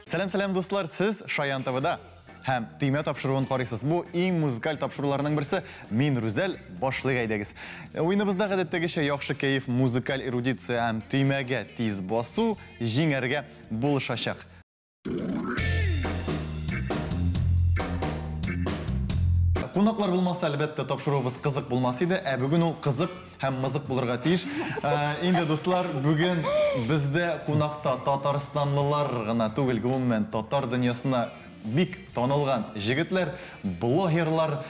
Сәлам, сәлам, дуслар, сез Шаян ТВда һәм Төймә тапшыруын карыйсыз. Бу иң музыкаль тапшыруларның берсе. Мин Рүзәл, башлыйк әйдәгез. Уеныбызда гадәттәгечә яхшы кәеф, музыкаль эрудиция һәм төймәгә тиз басу җиңәргә булышачак. Кунаклар булмаса, әлбәттә, тапшыруыбыз кызык булмас иде, ә бүген ул кызык һәм мызык булырга тиеш. Инде, дуслар, бүген бездә кунакта татарстанлылар гына түгел, гомумән, татар дөньясына бик танылган җегетләр, блогерлар,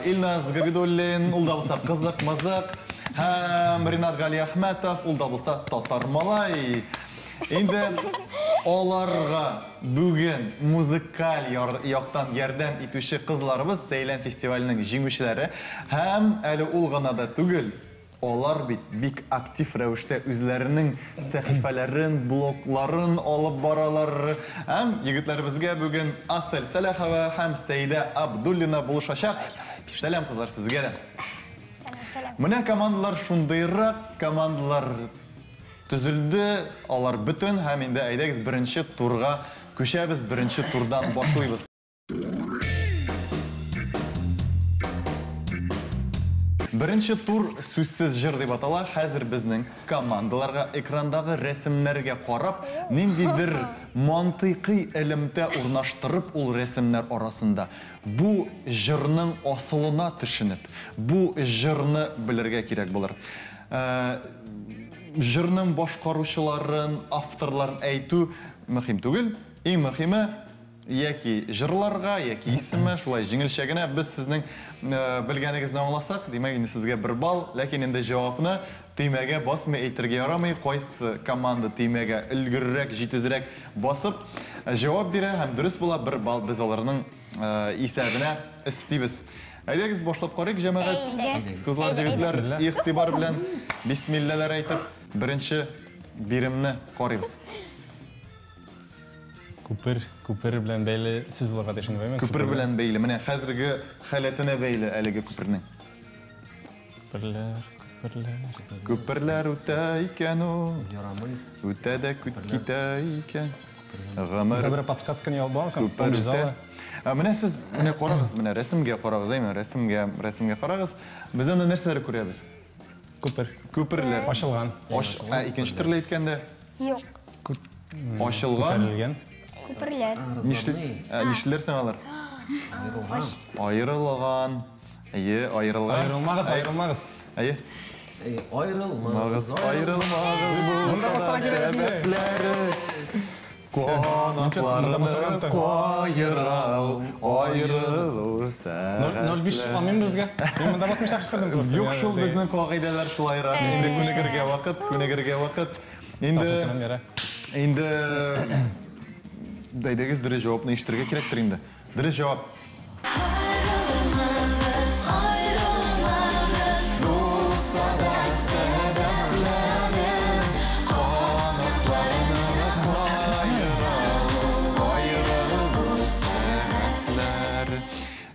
Илназ Габидуллин, ул да булса кызык мызык, һәм Ринат Галиәхмәтов, ул да булса татар малай. Инде аларга бүген музыкаль яктан ярдәм итүче кызларыбыз Сәйлән фестиваленең җиңүчеләре һәм әле ул гына да түгел, алар бит бик актив рәвештә үзләренең сәхифәләрен, блогларын алып баралар. Һәм егетләребезгә бүген Асель Сәлахова һәм Сәйдә Абдуллина булышачак. Сәлам, кызлар, сезгә дә. Сәлам, сәлам. Менә командалар шундыйрак командалар төзелде, алар бөтен һәм инде әйдәгез беренче турга күчәбез, беренче турдан башлыйбыз. Беренче тур сүзсез җыр дип атала. Хәзер безнең командаларга экрандагы рәсемнәргә карап, ниндидер мантыйкый элемтә урнаштырып ул рәсемнәр арасында бу җырның асылына төшенеп, бу җырны белергә кирәк булыр. Җырның башкаручыларын, авторларын әйтү мөһим түгел. Иң мөһиме яки җырларга, яки исеме, шулай җиңелчә генә без сезнең белгәнегезне аңласак, димәк инде сезгә бер балл, ләкин инде җавапны төймәгә басмый әйтергә ярамый. Кайсы команда төймәгә өлгеррәк, җитезрәк басып җавап бирә һәм дөрес була, бер балл без аларның исәбенә өстибез. Әйдәгез башлап карыйк, җәмәгать. Кызлар, җегетләр, игътибар белән бисмилләләр әйтеп, беренче биремне карыйбыз. Күпер, күпер белән бәйле сүз булырга тиеш инде, Күпер белән бәйле, менә хәзерге халәтенә бәйле әлеге күпернең. Күперләр, күперләр. Күперләр үтә икән ул. Ярамый. Үтә дә китә икән. Гомер. Бер подсказка не алып Күпер үтә. Менә сез, менә карагыз, менә рәсемгә карагыз, әйме, рәсемгә, рәсемгә карагыз. Без анда нәрсәләр күрәбез? Күпер. Күперләр. Ачылган. Ә икенче төрле әйткәндә? Юк. Ачылган. Күтәрелгән. Күперләр. Нишлиләр соң алар? Аерылган. Аерылган. Әйе, аерылган. Аерылмагыз, аерылмагыз. Әйе. Аерылмагыз, аерылмагыз булса да сәбәпләре. Канатларны каерау, аерылу сәгатьләре. 0,5 алмыйм безгә. Мин монда басмыйча кычкырдым просто. Юк шул, безнең кагыйдәләр шулайрак. Инде күнегергә вакыт, күнегергә вакыт. Инде, инде, әйдәгез дөрес җавапны ишетергә кирәктер инде. Дөрес җавап.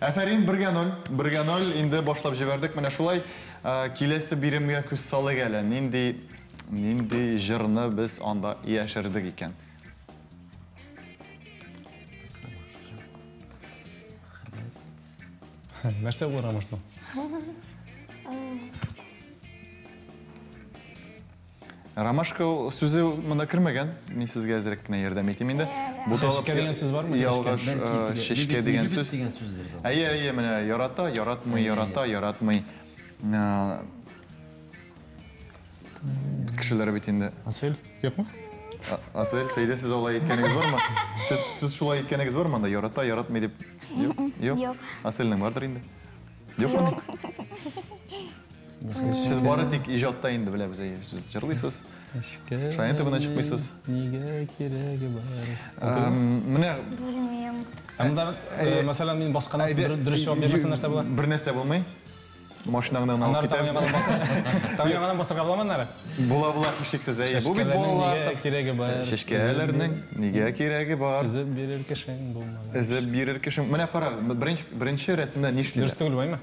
Әфәрин, 1-0, 1-0, инде башлап җибәрдек. Менә шулай киләсе биремгә күз салыйк әле. Нинди, нинди җырны без анда яшердек икән? Нәрсә булыр ромашка? Ромашка сүзе монда кермәгән. Мин сезгә әзрәк кенә ярдәм итим инде. Чәчкә дигән сүз бармы? Ялгыш чәчкә дигән сүз. Әйе, әйе, менә ярата, яратмый, ярата, яратмый. Кешеләр бит инде. Асель, юкмы? Асель, Сәйдә, сез алай әйткәнегез бармы? Сез шулай әйткәнегез бармы анда? Ярата, яратмый дип. Юк? Юк. Асельнең бардыр инде. Юкмы? Сез бары тик иҗатта инде беләбез, әйе. Сез җырлыйсыз. Шаян төбенә чыкмыйсыз. Нигә кирәге бар? Менә Белмим. Монда, мәсәлән, мин басканнан соң дөрес җавап бирмәсәм нәрсә була? Бер нәрсә булмый. Машинаңны гына алып китәбез. Тагын яңадан басырга буламы аннары? Була, була, һичшиксез. Әйе, бу бит балалар. Нигә кирәге бар? Чәчкәләрнең нигә кирәге бар? Өзеп бирер кешең булмагач. Өзеп бирер кешең. Менә карагыз, беренче рәсемдә нишлиләр? Дөрес түгел, баймы?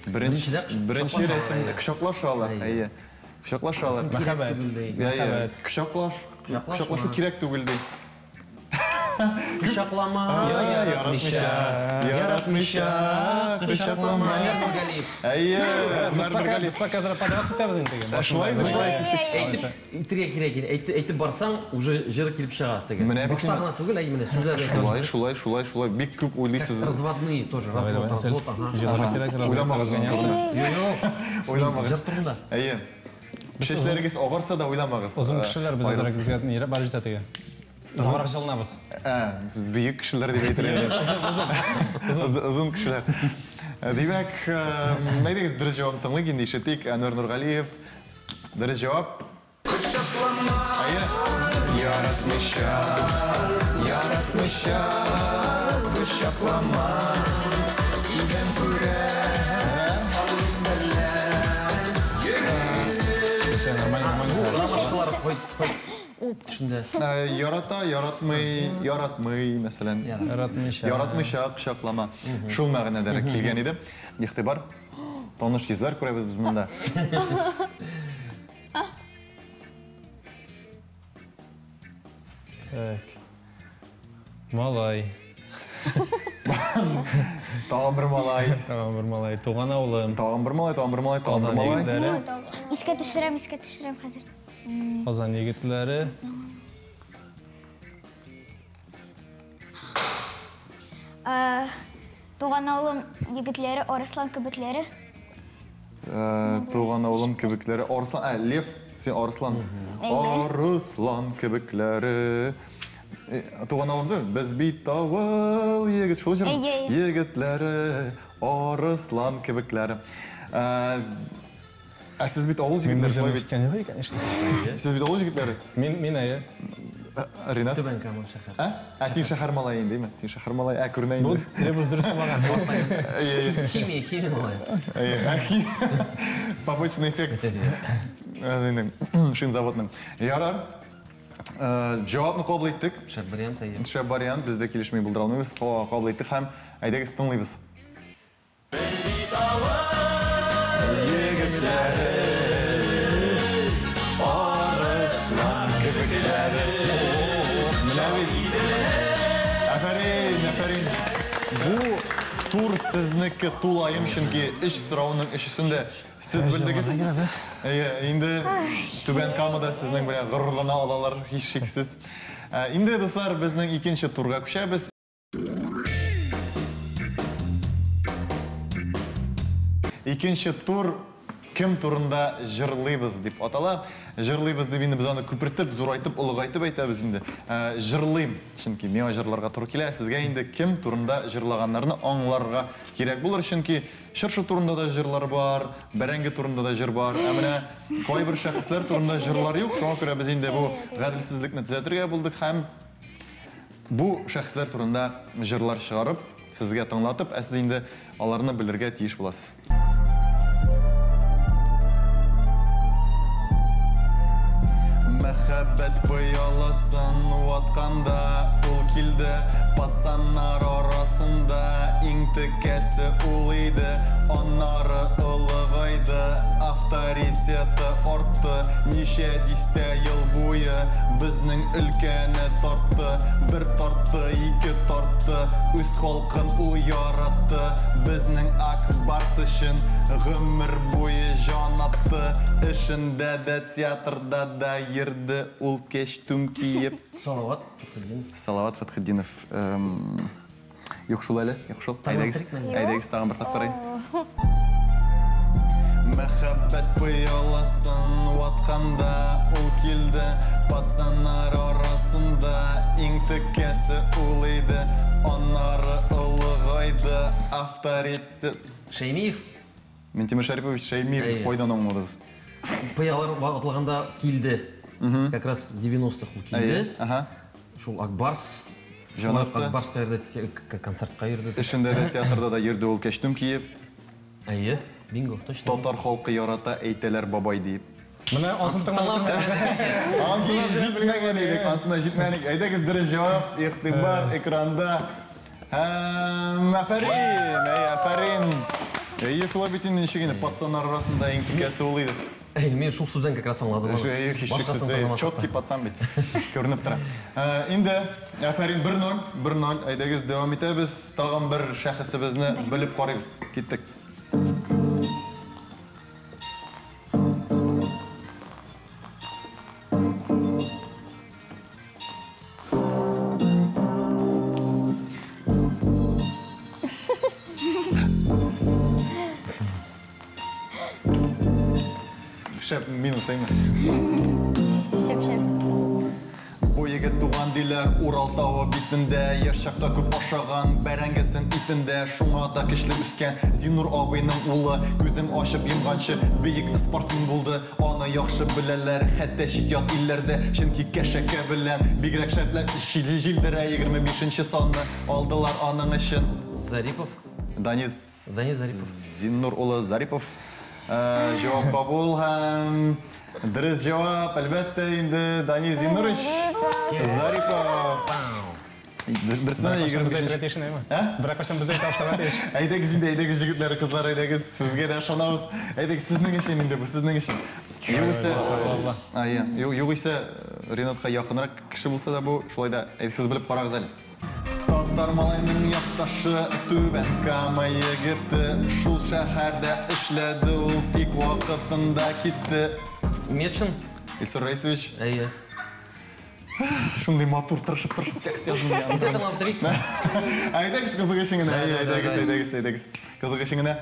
Беренче рәсемдә кочаклашалар, әйе. Кочаклашалар. Мәхәббәт. Кочаклаш. Кочаклашу кирәк түгел ди. Кочаклама, Яратмыйча, яратмыйча, кочаклама. Әйе, Без пока зря подаваться итәбез инде теге. Шулай, шулай. Әйтеп, итергә кирәк инде. Әйтеп барсаң, уже җыр килеп чыга теге. Менә бит Башта гына түгел, әй менә сүзләр. Шулай, шулай, шулай, шулай. Бик күп уйлыйсыз. Разводные тоже, развод, развод, ага. Җырларга кирәк, Уйламагыз аның турында. Уйламагыз. Җыр турында. Әйе. Чәчләрегез агарса да уйламагыз. Озын кешеләр без әзрәк безгә нирәк барып җитә теге. Озынрак җылынабыз. Ә, сез бөек кешеләр дип әйтер идем. Озын кешеләр. Димәк, әйдәгез дөрес җавап тыңлыйк инде, ишетик. Әнвәр Нургалиев. Дөрес җавап. Әйе. Яратмыйча, яратмыйча, кочаклама. Синнән күрә. Все нормально, нормально. Ромашкалар кой, кой. Төшендә. Ярата, яратмый, яратмый, мәсәлән. Яратмыйча. Яратмыйча кочаклама. Шул мәгънәдә килгән иде. Игътибар. Таныш йөзләр күрәбез без монда. Так. Малай. Тагын бер малай. Тагын бер малай. Туган авылым. Тагын бер малай, тагын бер малай, тагын бер Казан малай. егетләре. Искә төшерәм, искә төшерәм хәзер. Казан егетләре. Туган авылым егетләре, арыслан кебекләре. Туган авылым кебекләре. Арыслан, ә, лев, син арыслан. Арыслан кебекләре. Туган авылым түгел, без бит авыл егет, шул җырмы? Әйе, әйе. Егетләре, арыслан кебекләре. Ә сез бит авыл җегетләре, шулай бит? Ишеткән юк, конечно. Сез бит авыл җегетләре? Мин әйе. Ринат? Түбән Кама шәһәр. Ә? Ә син шәһәр малае инде, димме? Син шәһәр малае, ә күренә Бу инде. ребус дөрес булмаган. Әйе, Химия, химия малае. әйе. Побочный эффект. Шинзаводның. Ярар. Җавапны кабул иттек. Шәп вариант, әйе. Шәп вариант, без дә килешми булдыра алмыйбыз. Кабул иттек һәм әйдәгез тыңлыйбыз. Егетләре, арыслан кебекләре. Менә бит. Афәрин, афәрин. Бу тур сезнеке тулаем, чөнки өч сорауның өчесен дә сез белдегез. Әйе, инде Түбән Камада сезнең белән горурлана алалар, һичшиксез. Инде, дуслар, безнең икенче турга күчәбез. Икенче тур кем турында җырлыйбыз дип атала. Җырлыйбыз дип инде без аны күпертеп, зурайтып, олыгайтып әйтәбез инде. Җырлыйм, чөнки миңа җырларга туры килә. Сезгә инде кем турында җырлаганнарны аңларга кирәк булыр, чөнки чыршы турында да җырлар бар, бәрәңге турында да җыр бар. Ә менә кайбер шәхесләр турында җырлар юк. Шуңа күрә без инде бу гаделсезлекне төзәтергә булдык һәм бу шәхесләр турында җырлар чыгарып, сезгә тыңлатып, ә сез инде аларны белергә тиеш буласыз. Мәхәббәт пыяласын ватканда ул килде, пацаннар арасында иң текәсе ул иде, аннары олыгайды, авторитеты артты, ничә дистә ел буе безнең өлкәне тартты, бер тартты, ике тартты, үз халкын ул яратты, безнең Ак Барс өчен гомер буе җан атты, эшендә дә, театрда да йөрде ул кәчтүм киеп. Салават Фәтхетдинов. Салават Фәтхетдинов. Юк шул әле, юк шул. Әйдәгез, әйдәгез тагын бер тапкыр. Мәхәббәт пыяласын ватканда ул килде, пацаннар арасында иң текәсе ул иде, аннары олыгайды, авторитет. Шәймиев. Минтимер Шәрипович Шәймиев кайдан аңладыгыз? Пыялар ватылганда килде. Как раз 90-х ул килде. Ага. Шул Ак Барс. Җанатты. Ак Барска йөрде, концертка йөрде. Эшендә дә, театрда да йөрде ул кәчтүм киеп. Әйе, бинго, точно. Татар халкы ярата әйтәләр бабай диеп. Менә ансын тыңлап. Ансына җитмәгән идек, ансына җитмәгән идек. Әйдәгез дөрес җавап, игътибар экранда. Һәм афәрин, әй, афәрин. Әйе, шулай бит инде, ничек инде пацаннар арасында иң текәсе ул иде. Мин шул сүздән как раз аңладым. Һичшиксез, четкий пацан бит. Күренеп тора. Инде, афәрин, 1-0, 1-0. Әйдәгез, дәвам итәбез. Тагын бер шәхесебезне белеп карыйбыз. Киттек. Шәп, минус, әйме? Шәп, шәп. Бу егет туган диләр Урал тавы битендә, яшь чакта күп ашаган, бәрәңгесен итендә, шуңа да көчле үскән Зиннур абыйның улы, күзен ачып йомганчы бөек спортсмен булды. Аны яхшы беләләр, хәтта чит-ят илләрдә, чөнки кәшәкә белән бигрәк шәпләп җилдерә. 25 санны алдылар аның өчен. Зарипов. Данис. Данис Зарипов. Зиннур улы Зарипов. Җавап кабул һәм дөрес җавап, әлбәттә, инде Данис Зиннурович Зарипов. Дөресен 25. Берәр кайчан бездә тавышларга тиеш. Әйдәгез инде, әйдәгез, егетләр, кызлар, әйдәгез, сезгә дә ышанабыз. Әйдәгез, сезнең өчен инде бу, сезнең өчен. Югыйсә, югыйсә Ринатка якынрак кеше булса да бу, шулай да әйдәгез, сез белеп карагыз әле. Татар малайның якташы, Түбән Кама егете, шул шәһәрдә эшләде ул, тик вакытында китте. Метшин. Илсур Раисович. Әйе. Шундый матур тырышып-тырышып текст яздым мин. Әйдәгез, кызык өчен генә. Әйдәгез, әйдәгез, әйдәгез. Кызык өчен генә.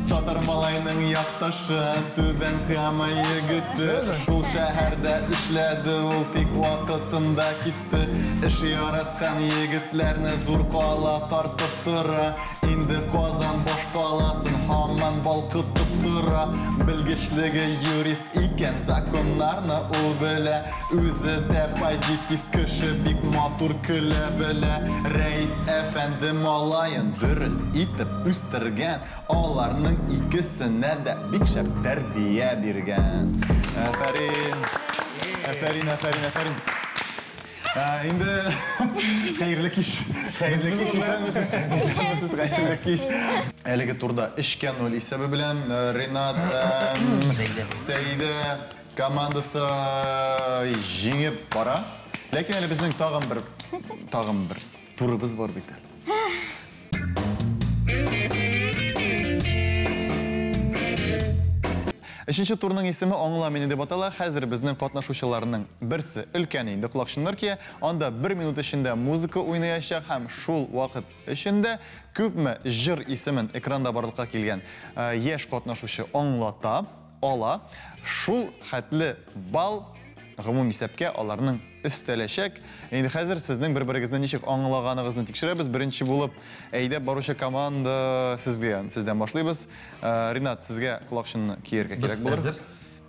Татар малайның якташы, Түбән Кама егете, шул шәһәрдә эшләде ул, тик вакытында китте. Эш яраткан егетләрне зур кала тартып тора. Инде Казан башкаласын һаман балкытып тора. Белгечлеге юрист икән, законнарны ул белә. Үзе дә позитив кеше, бик матур көлә белә. Рәис әфәнде малаен дөрес итеп үстергән. Аларның икесенә дә бик шәп тәрбия биргән. Афәрин. Афәрин, афәрин, афәрин. Инде хәерле кич. Хәерле кич, исәнмесез. Исәнмесез, хәерле кич. Әлеге турда 3-0 исәбе белән Ринат Сәйдә командасы җиңеп бара. Ләкин әле безнең тагын бер турыбыз бар бит әле. Өченче турның исеме Аңла мине дип атала. Хәзер безнең катнашучыларның берсе өлкән инде колакчыннар кия. Анда 1 минут эчендә музыка уйнаячак һәм шул вакыт эчендә күпме җыр исемен экранда барлыкка килгән яшь катнашучы аңлата ала. Шул хәтле балл гомум исәпкә аларның өстәләчәк. Инде хәзер сезнең бер-берегезне ничек аңлаганыгызны тикшерәбез. Беренче булып әйдәп баручы команда сездән башлыйбыз. Ринат, сезгә колакчынны кияргә кирәк булыр. Без әзер.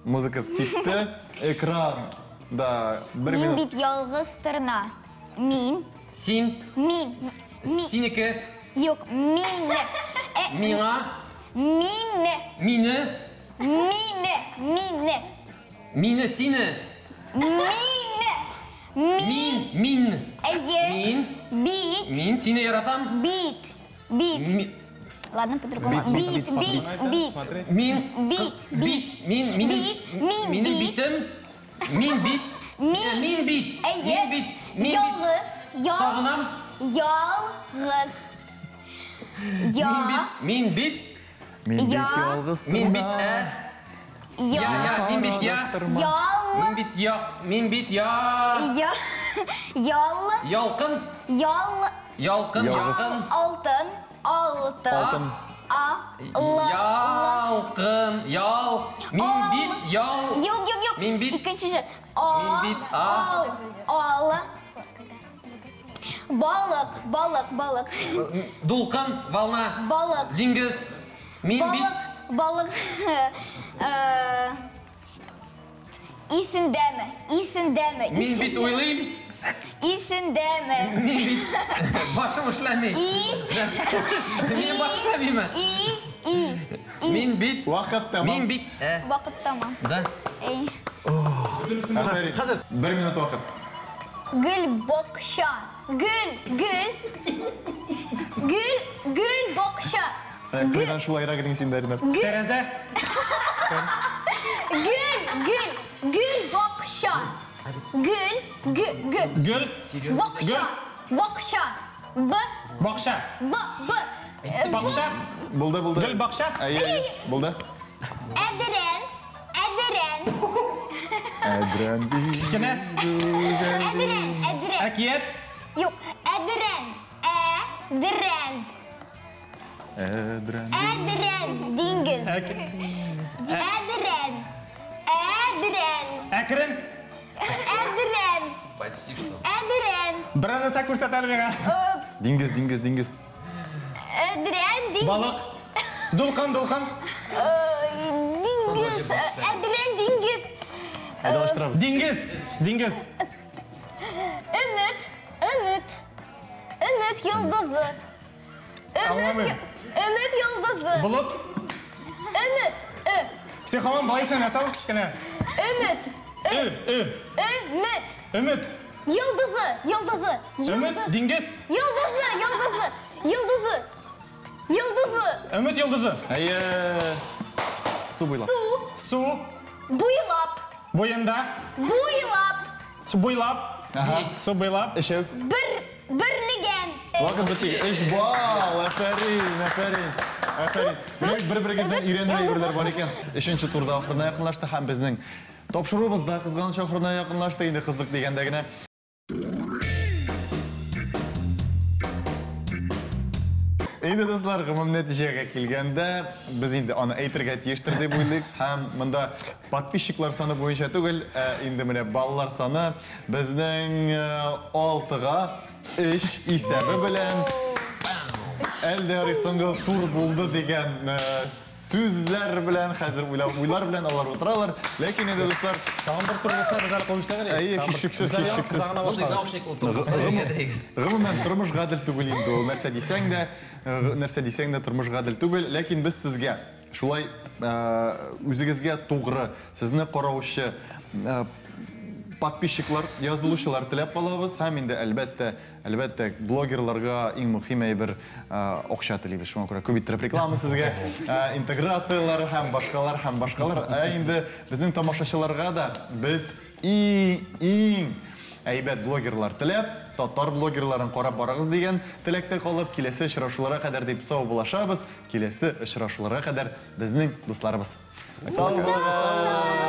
Музыка китте. Экранда бер минут. Мин бит ялгыз торна. Мин. Син. Мин. Синеке. Юк, мин. Миңа. Мин. Мине. Мине. Мине. Мине, сине. Мин. Мин. Мин. Әйе. Мин. Бит. Мин сине яратам. Бит. Бит. Ладно, по-другому. Бит, бит, бит. Мин. Бит, бит. Мин, мин. Бит, мин, Минем бит. битем. Мин бит. Мин. Мин бит. Әйе. Мин бит. Мин бит. Ялгыз. Ял. Сагынам. Ялгыз. Я. Мин бит. Мин бит. Мин бит ялгыз. Мин бит. Ә. Я. Я, мин бит я. Ял. Мин бит я. Мин бит я. Я. Ял. Ялкын. Ял. Ялкын. Ялкын. Алтын. Алтын. Алтын. А. Л. Ялкын. Ял. Мин бит ял. Юк, юк, юк. Мин бит. Икенче җыр. А. Мин бит а. Ал. Балык, балык, балык. Дулкын, волна. Балык. Диңгез. Мин бит. Балык, балык. Исендәме? Исендәме? Мин бит уйлыйм. Исендәме? Мин бит башым эшләми. Ис. Минем баш эшләмиме? И. И. И. Мин бит. Вакыт тәмам. Мин бит. Вакыт тәмам. Да. Эй. Афәрин. Хәзер. 1 минут вакыт. Гөл бакча. Гөл, гөл. Гөл, гөл бакча. Кайдан шулайрак идең син дә, Ринат? Тәрәзә. Гөл, гөл, гөл бакча. Гөл, гө, гө. Гөл. Бакча, бакча. Б, Бакча. б, б. Бакча. Булды, булды. Гөл бакча. Әйе, әйе. Булды. Әдерән, әдерән, Әдрән Кечкенә. әдерән, әдерән. Әкият. Юк, әдерән, әдерән, Әдрән. әдерән, диңгез. Әдерән, әдерән, Әкрен. әдерән, Почти что. әдерән, Берәр нәрсә күрсәт әле миңа. Диңгез, диңгез, диңгез. әдерән, диңгез. Балык. Дулкын, дулкын. Диңгез, әдерән, диңгез. Әйдә алыштырабыз. Диңгез. Диңгез. Өмет, өмет, өмет йолдызы. Өмет, Аңламыйм. өмет йолдызы. Болыт. Өмет, ö, Син һаман болай нәрсә ул кечкенә. өмет, Ö, ö. өмет. Өмет. Йолдызы, йолдызы, Өмет, йолдыз. диңгез. Йолдызы, йолдызы, йолдызы, йолдызы. Өмет йолдызы. Әйе. Су буйлап. Су, Су буйлап, буенда. буйлап, Су буйлап. Ага. Су буйлап. Өчәү. бер, берлеген. Вакыт бетте. Өч балл. Афәрин, афәрин. Афәрин. Су, Бер-берегездән өмет, өйрәнер әйберләр йолдызы. бар икән. Өченче турда ахырына якынлашты һәм безнең тапшыруыбыз да кызганыч ахырына якынлашты. Инде кызык дигәндә генә. Инде дуслар, гомум нәтиҗәгә килгәндә, без инде аны әйтергә тиештер дип уйлыйк һәм монда подписчиклар саны буенча түгел, инде менә баллар саны безнең 6-га 3 исәбе белән әлдә ярый соңгы тур булды дигән сүзләр белән хәзер уйлап уйлар белән алар утыралар. Ләкин инде дуслар, Тагын бер тур булса без әле куып җитәр идек. Әйе, һичшиксез, һичшиксез. Мондый наушник ул туры. Гомумән, тормыш гадел түгел инде ул. Нәрсә дисәң дә, нәрсә дисәң дә тормыш гадел түгел, ләкин без сезгә шулай үзегезгә тугры, сезне караучы подписчиклар, язылучылар теләп калабыз һәм инде әлбәттә, әлбәттә блогерларга иң мөһим әйбер акча телибез. Шуңа күрә күп иттереп реклама сезгә, интеграцияләр һәм башкалар һәм башкалар. Ә инде безнең тамашачыларга да без иң әйбәт блогерлар теләп, татар блогерларын карап барыгыз дигән теләктә калып, киләсе очрашуларга кадәр дип сау булашабыз. Киләсе очрашуларга кадәр безнең дусларыбыз. Сау булыгыз!